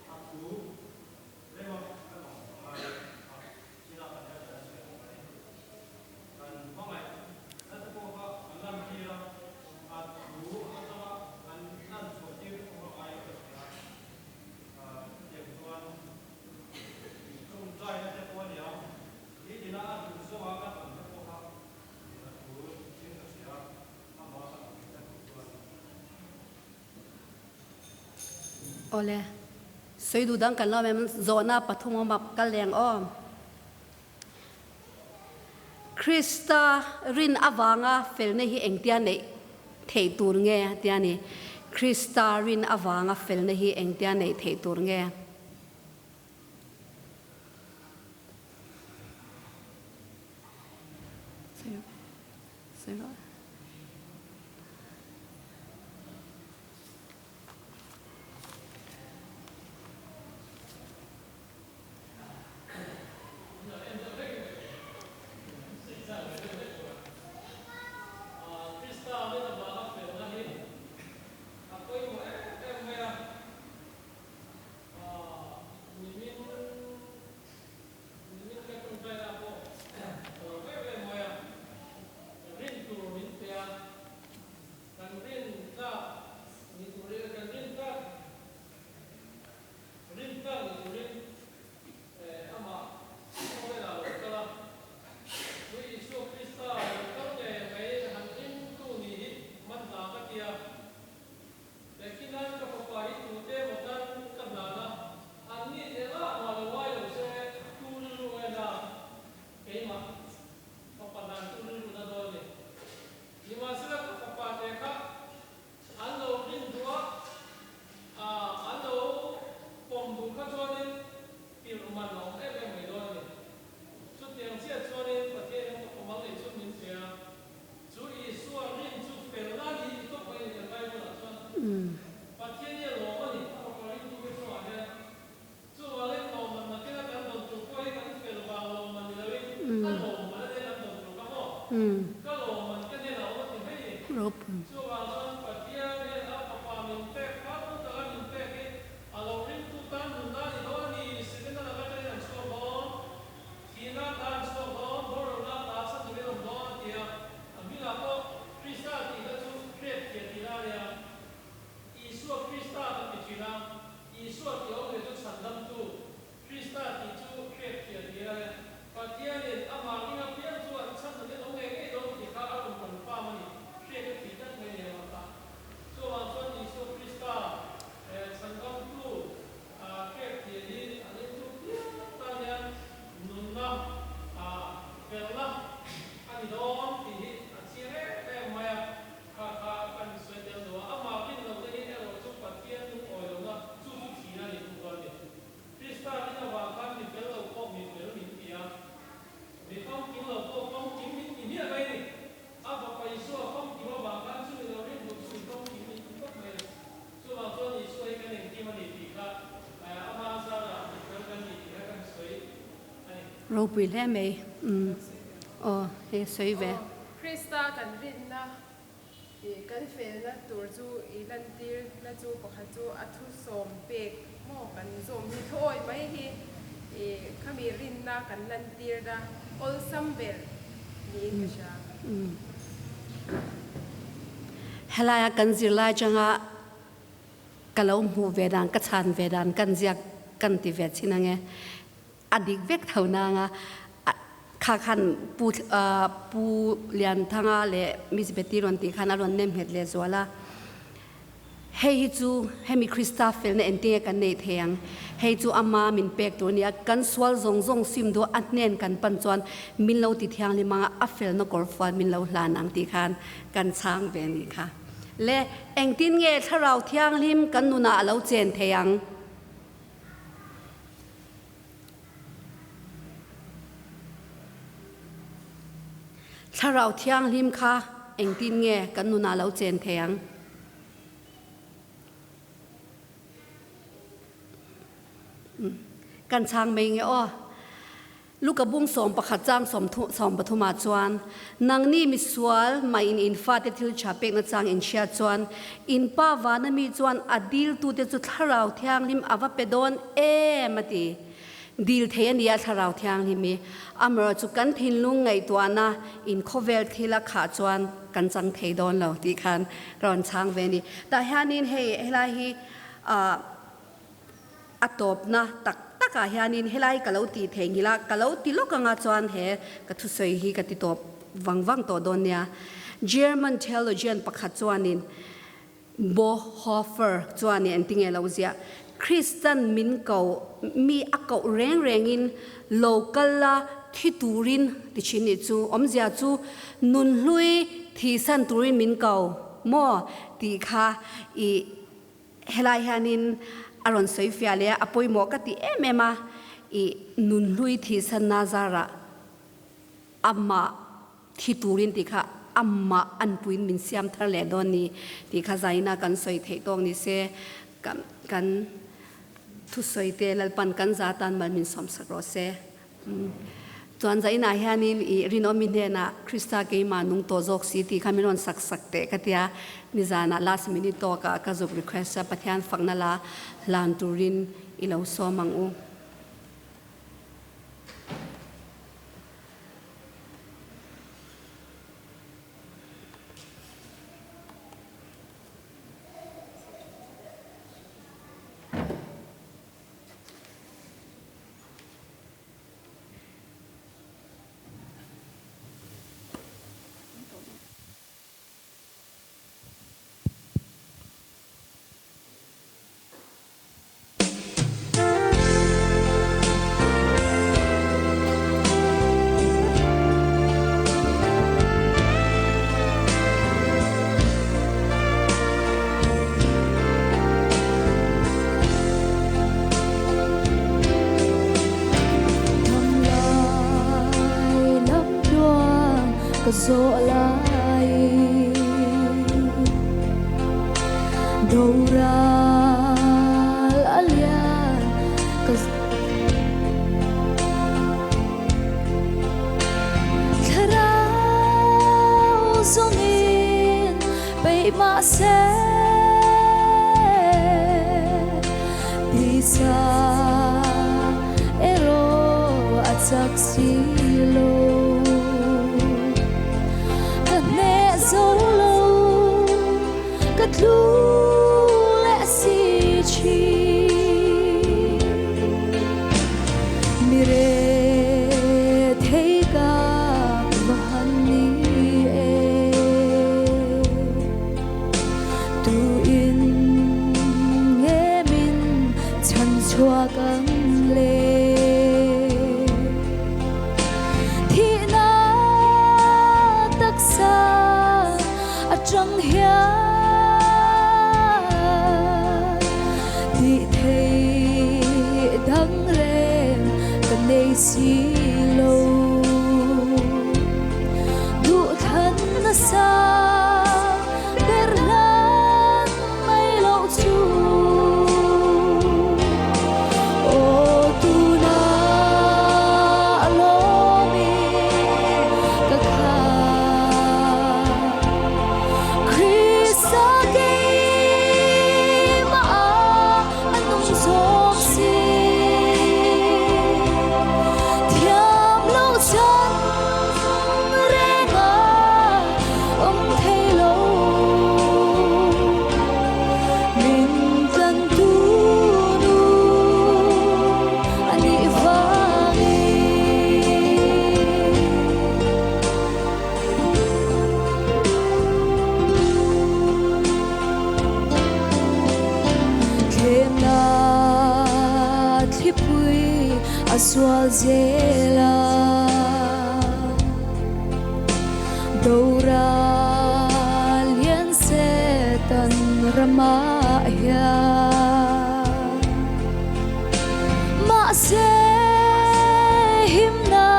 A thu rema kan awm a ngai a, chin a kan hriat dan a sawi ang mai. Kan hmangaih na te pawh kha kan lan tir a, a thu atanga kan lan chhuah tir te pawh kha a ngai ka hria a, chutiang chuan tawngtai na te pawh a ni ang, nitina a duh zawnga kan awm te pawh kha a thu chin ka hria a, amah kan awm theih na tur chuan. Awle, sawi duh dang kan lo em zawhna pathum awm a kal leng aw. Krista rin avanga felna hi engtia neih theih tur nge tia ni. Krista rin avanga felna hi engtia neih theih tur nge. Sawi rawh. Nimin ka tawngtaina pawh ka lo em em mai a, rin tur min pe a, kan rin tlak ni turin kan rin tlak rin tlak ni turin amah khawvelah a lo kal a, chu Isua Krista lo kal ngei mai han ringtu nih hi man hna ka ti a. Lehkhinan ka fapa hi tute emaw tan ka hlan a, an ni engah mah lo ngai lo se tu rilru nge na keimah fapa hlan tu rilru na dawn ni. Nimahsela ka fapa te kha an lo rin duh a, an lo pawm duh kha chuanin tirh man a awm em em mai dawn a ni. Chutiang chiah chuanin Pathian hian fapa mal nei chu min pe a. Chu Isua rin chu felna a ni ti tawp mai ni kan Bible ah chuan Pathian hi a lawm a ni a fapa ringtute chungah hian. Chuvangin lawmman nakin a kan dawn tur pawh hi kan fel vang lawmman ni loin a lawmman a nia kan dawn tur ka maw? Ka lawmman ka hnenah awm a ti mai ni. Chuvang chuan Pathian hian a fapa min pek phal taka min pek hi a lo ringtu tan nunna a ni dawn a ni Setana laka atangin an chhuak dawn. Thihna ta an chhuak dawn, boralna ta chhan turin awm dawn a ti a. A hmingah pawh Krista tihna chu hriat thiam tihna a nia. Isua Krista kan ti thin a, Isua tih awm leh chu chhandamtu, Krista tih chu hriat thiam tihna a nia. Pathianin amah ringa piang chuan chhandamna awm ngei ngei dawn tih kha a rawn confirm a ni. Hriat ka thih tlat mai nia mah ta. Chuvang chuan Isua Krista chhandamtu, Hriat thiam hi an intu piang tan hian nunna Ropui hle mai. Umm aw hei sawi ve. Aw, Krista kan rinna i kan felna tur chu i lantir na chu pakhat chu a thusawm pek maw kan zawm hi thuawi mai hi i khami rinna kan lantir na awlsam ber niin ka hria. Helaia kan zirlai atanga ka lo hmuh ve dan, ka chhan ve dan kan ziak kan ti ve chin ange. A dik vek tho nanga kha khan Pu Pu Lianthanga leh Miss Betty rawn tih khan a rawn nem nghet leh zual a. Hei hi chu hemi Krista felna engtinge kan neih thei ang? Hei chu ama min pek tur a ni a, kan sual zawng zawng sim duh a hnen kan pan chuan min lo ti thianghlim ang a, a felna kawr fual min lo hlan ang tih khan kan chhang ve a nih kha. Le engtin nge Thlarau Thianghlim kan nunah a lo chen thei ang? Thlarau Thianghlim kha engtin nge kan nunah lo chen thei ang? Kan chhang mai nge aw. Luka bung 11 chang 33 ah chuan, Nangni misual mah in in fate thil tha pekna chang in hriat chuan, in Pa vana mi chuan a diltute chu Thlarau Thianghlim a va pe dawn em a ti. Dil thei a ni a Thlarau Thianghlim hi. Amaherawhchu chu kan thinlung ngaihtuahna in khawvel thil a khah chuan kan chang thei dawn lo tih khan ka rawn chhang ve a ni. Tah hianin hei helai hi ah. A tawpna tak takah hianin helai ka lo tih theih nghilh a, ka lo ti lawk anga chuan he ka thusawi hi ka ti tawp vang vang tawh dawn nia. German theologian pakhat chuanin Bohofer chuanin engtinge lo ziah, Kristan min ko mi a koh reng rengin lo kal la thi turin ti thin nih chu awmzia chu nunhlui thihsan turin min ko maw tih kha i Helai hianin a rawn sawi fiah leh a, a pawimawh ka ti em em a, i nunhlui thihsanna zarah amah thi turin tih kha amah anpuiin min siam thar leh dawn ni tih kha zaina kan sawi theih tawk ni se, kan thusawi te Lalpan kan za tan mal min sawmsak rawh se. Chuan zainah hianin i rinawmi hnenah Krista keimah nung tawh zawk si tih kha min rawn sak sak teh ka tia. Nizanah last minute tawkah ka zuk request a, Pathian fakna la hlan turin i lo sawm ang u. Ka zawh lai doral a lian ka thlarau zongin peih mahse tisa erawh a chak si lo. Ka hneh zo lo, ka tlu leh si thin. Mi rethei ka va han ni e. Tu in nge min chhan chhuak ang le? Thihna taksa atang hian tih theih dang reng ka nei si lo. Duhthlan nasa ber hlan mai loh chu aw tuna lo a sual zel a. Doral hian Setan ramah hian mahse himna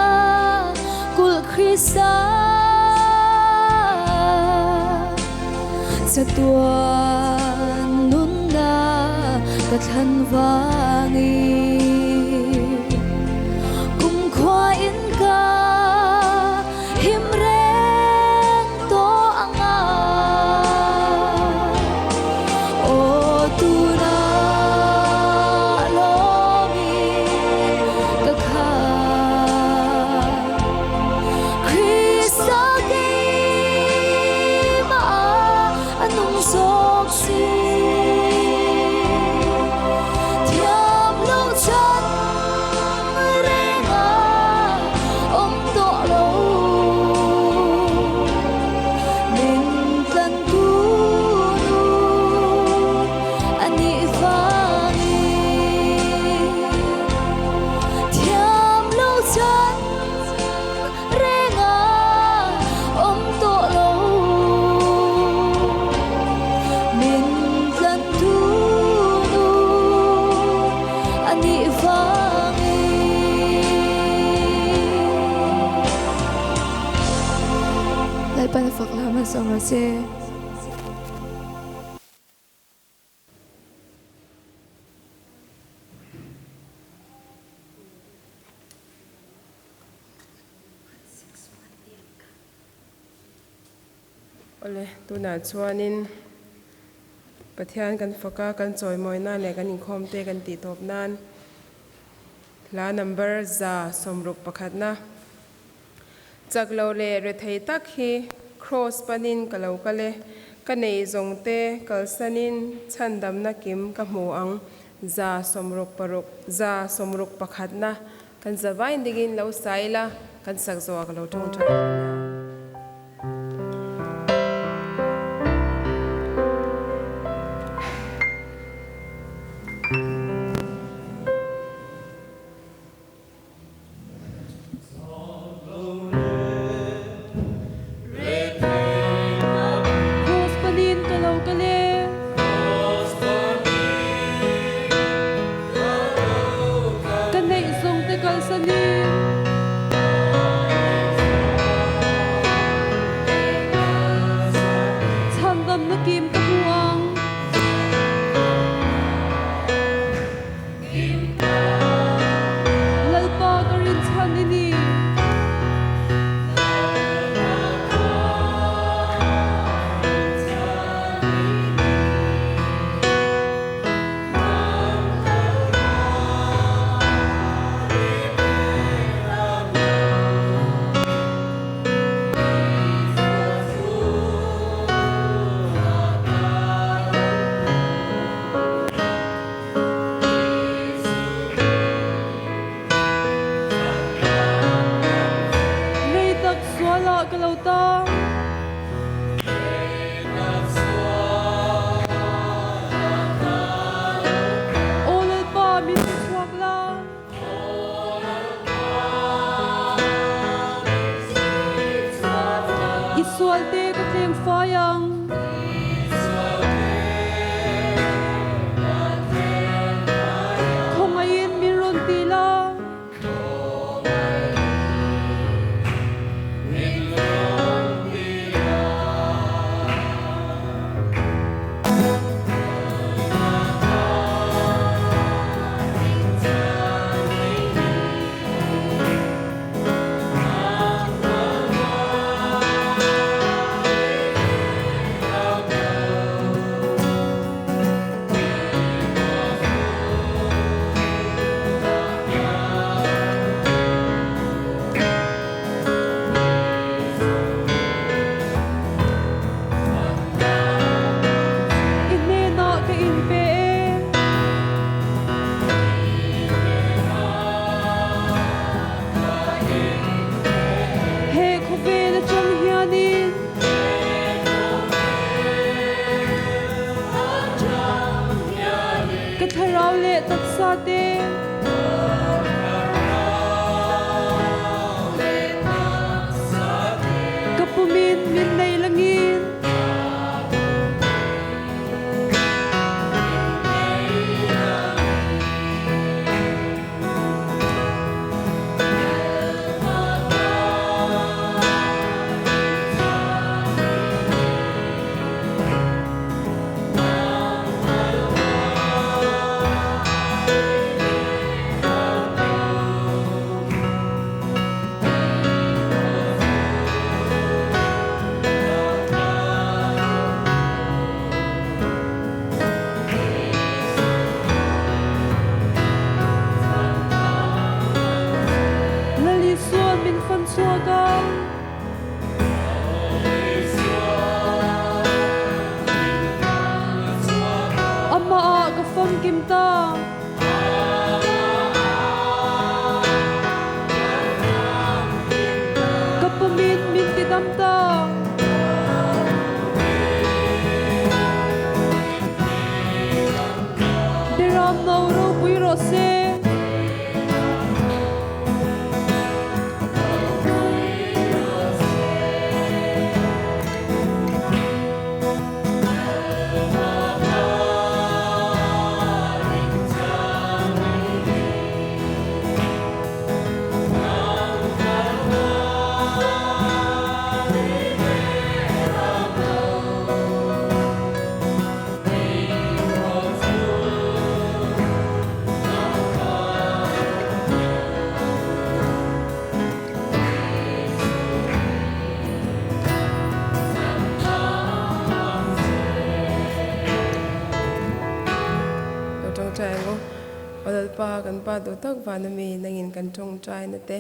kulh Krista chatuan nunna ka thlan vangin kumkhua in ka him reng tawh ang a. Aw tuna lawmin ka khat Krista keimah a nung zawk si. Thiam loh chan reng a awm tawh lo. Min tlan tu nu a nih vangin. Thiam loh chan reng a awm tawh lo. Min tlan tu nu a nih vangin. Lalpan fak la hmasa rawh se. Awle, tunah chuanin Pathian kan fak a, kan chawimawina leh kan inkhawmte kan tih tawp nan hla number 161 Chak lo leh rethei tak hi Kraws panin ka lo kal e, ka nei zawng te kalsanin chhandamna kim ka hmu ang 160 161 kan zavain dingin lo sa ila kan sak zawh ah ka lo tawngtai dawn nia. Cross panin ka lo kal e. Ka neih zawng te kalsanin. Chhandamna kim ka hmu ang. Lalpa ka rinchhan i ni. Rei tak sualah ka lo tang. Aw Lalpa min ti chhuak la. I sualte ka tleng fai ang. Khawngaihin min rawn ti la. I hnenah ka inpe e. He khawvel atang hianin. Ka thlarau leh taksa te. ta. Ka pumin min ti dam ta. Beram no ropui rawh se. Lo tawngtai ang u. Aw Lalpa, kan Pa duh tak van ami nangin kan tawngtaina te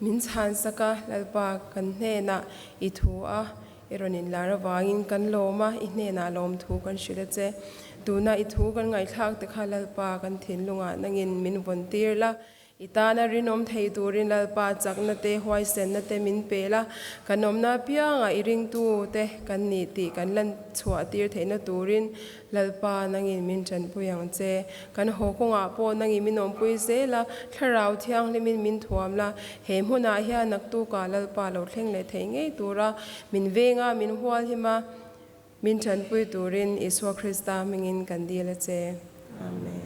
min chhan sak a, Lalpa kan hnenah i thu a, i rawn inlar avangin kan lawm a, i hnenah lawmthu kan hrilh a che. Tuna i thu kan ngaihthlak te kha Lalpa kan thinlungah nangin min vawn tir la, I tana rinawm thei turin Lalpa chakna te, huaisenna te min pe la, kan awmna apiangah i ringtu te kan ni tih kan lan chhuah tir theihna turin Lalpa nangin min tanpui ang che. Kan haw kawngah pawh nangin min awmpui zel a, Thlarau Thianghlimin min thuam la, he hmunah hian naktukah Lalpa lo thleng leh thei ngei tura min venga min hual him a, min tanpui turin Isua Krista hmingin kan dil a che. Amen.